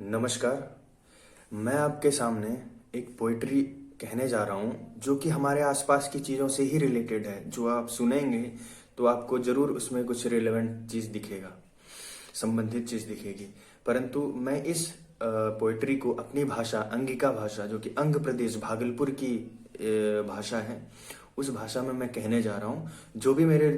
नमस्कार। मैं आपके सामने एक पोइट्री कहने जा रहा हूँ, जो कि हमारे आसपास की चीज़ों से ही रिलेटेड है। जो आप सुनेंगे तो आपको ज़रूर उसमें कुछ रिलेवेंट चीज़ दिखेगा, संबंधित चीज़ दिखेगी। परंतु मैं इस पोइट्री को अपनी भाषा, अंगिका भाषा, जो कि अंग प्रदेश भागलपुर की भाषा है, उस भाषा में मैं कहने जा रहा हूँ। जो भी मेरे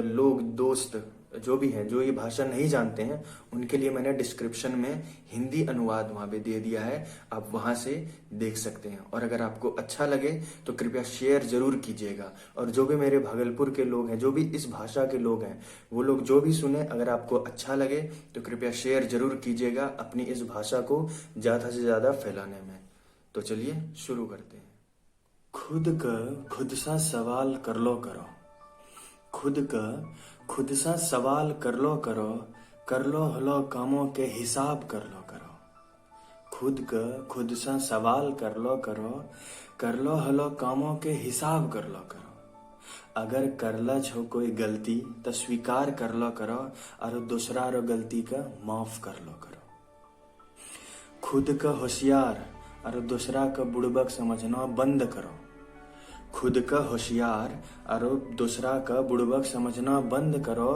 लोग, दोस्त जो भी हैं, जो ये भाषा नहीं जानते हैं, उनके लिए मैंने डिस्क्रिप्शन में हिंदी अनुवाद वहाँ पे दे दिया है, आप वहाँ से देख सकते हैं। और अगर आपको अच्छा लगे तो कृपया शेयर ज़रूर कीजिएगा। और जो भी मेरे भागलपुर के लोग हैं, जो भी इस भाषा के लोग हैं, वो लोग जो भी सुने, अगर आपको अच्छा लगे तो कृपया शेयर ज़रूर कीजिएगा अपनी इस भाषा को ज़्यादा से ज़्यादा फैलाने में। तो चलिए, शुरू करते हैं। खुद का खुद सा सवाल कर लो करो, खुद का खुद सा सवाल कर लो करो, कर लो हलो कामों के हिसाब कर लो करो। खुद का खुद सा सवाल कर लो करो, कर लो हलो कामों के हिसाब कर लो करो। अगर करला छो कोई गलती तो स्वीकार कर लो करो और दूसरा रो गलती का माफ कर लो करो। खुद का होशियार और दूसरा का बुड़बक समझना बंद करो। खुद का होशियार और दूसरा का बुड़बक समझना बंद करो।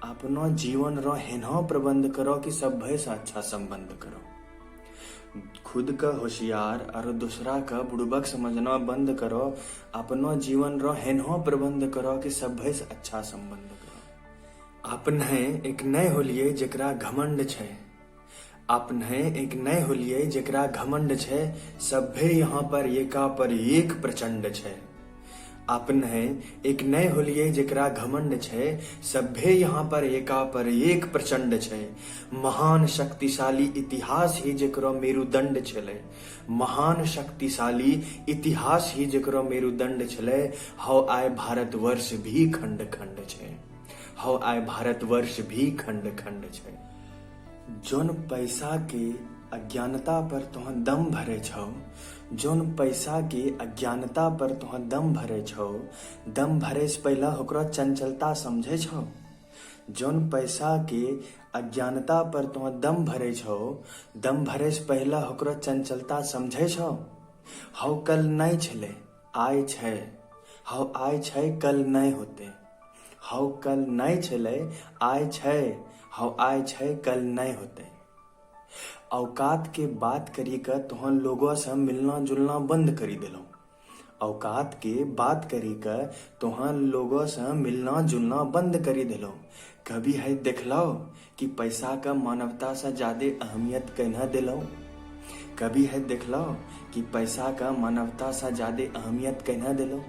अपनो जीवन रो हेनो प्रबंध करो कि सब भय से अच्छा संबंध करो। खुद का होशियार और दूसरा का बुड़बक समझना बंद करो। अपनो जीवन रो हेनो प्रबंध करो कि सब भय से अच्छा संबंध करो। अपने एक नए होलिए जकरा घमंड छै, अपने एक नए होलिए जकरा घमंड छै, सभे यहाँ पर एका पर एक प्रचंड छै। अपने एक नए होलिए जकरा घमंड छै, सभे यहाँ पर एका पर एक प्रचंड छै। महान शक्तिशाली इतिहास ही जकरो मेरुदंड छलै, महान शक्तिशाली इतिहास ही जकरो मेरुदंड छलै, हौ आय भारतवर्ष भी खंड खंड छै, हौ आय भारतवर्ष भी खंड खंड छै। जोन पैसा के अज्ञानता पर तोह दम भरे छौ, जोन पैसा के अज्ञानता पर तोह दम भरे छौ, दम भरे से पहला ओकरो चंचलता समझे छौ। जोन पैसा के अज्ञानता पर तोह दम भरे छौ, दम भरे से पहला ओकरो चंचलता समझे छौ। हौ कल नहीं छले, आय छै, हौ आय छै, कल नहीं होते। हौ कल नहीं छले, आय छै, हौ आय छै, कल नहीं होते। औकात के बात करी के तोहन लोगों से मिलना जुलना बंद करी देलहुँ। औकात के बात करी के तोहन लोगों से मिलना जुलना बंद करी देलहुँ। कभी है देखलौ कि पैसा का मानवता से ज्यादा अहमियत कहना दिलौ? कभी है देखलौ कि पैसा का मानवता से ज्यादा अहमियत कहना दिलौ?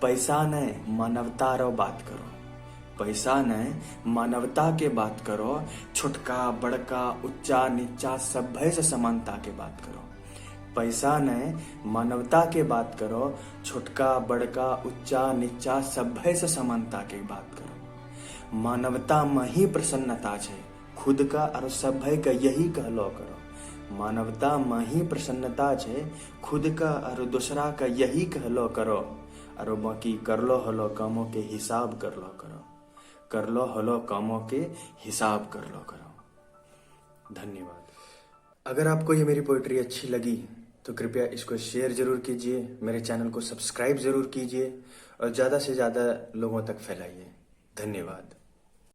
पैसा नहीं, मानवता रो बात करो। पैसा नहीं, मानवता के बात करो। छोटका बड़का, उच्चा नीचा, सभ्य से समानता के बात करो। पैसा नहीं, मानवता के बात करो। छोटका बड़का, उच्चा नीचा, सभ्य से समानता के बात करो। मानवता में ही प्रसन्नता छै, खुद का और सभ्य का यही कहलो करो। मानवता में ही प्रसन्नता छै, खुद का और दूसरा का यही कहलो करो। और बाकी करलो हलो कामों के हिसाब करलो करो, करलो हलो कामों के हिसाब करलो करो। धन्यवाद। अगर आपको ये मेरी पोइट्री अच्छी लगी तो कृपया इसको शेयर ज़रूर कीजिए, मेरे चैनल को सब्सक्राइब ज़रूर कीजिए और ज़्यादा से ज़्यादा लोगों तक फैलाइए। धन्यवाद।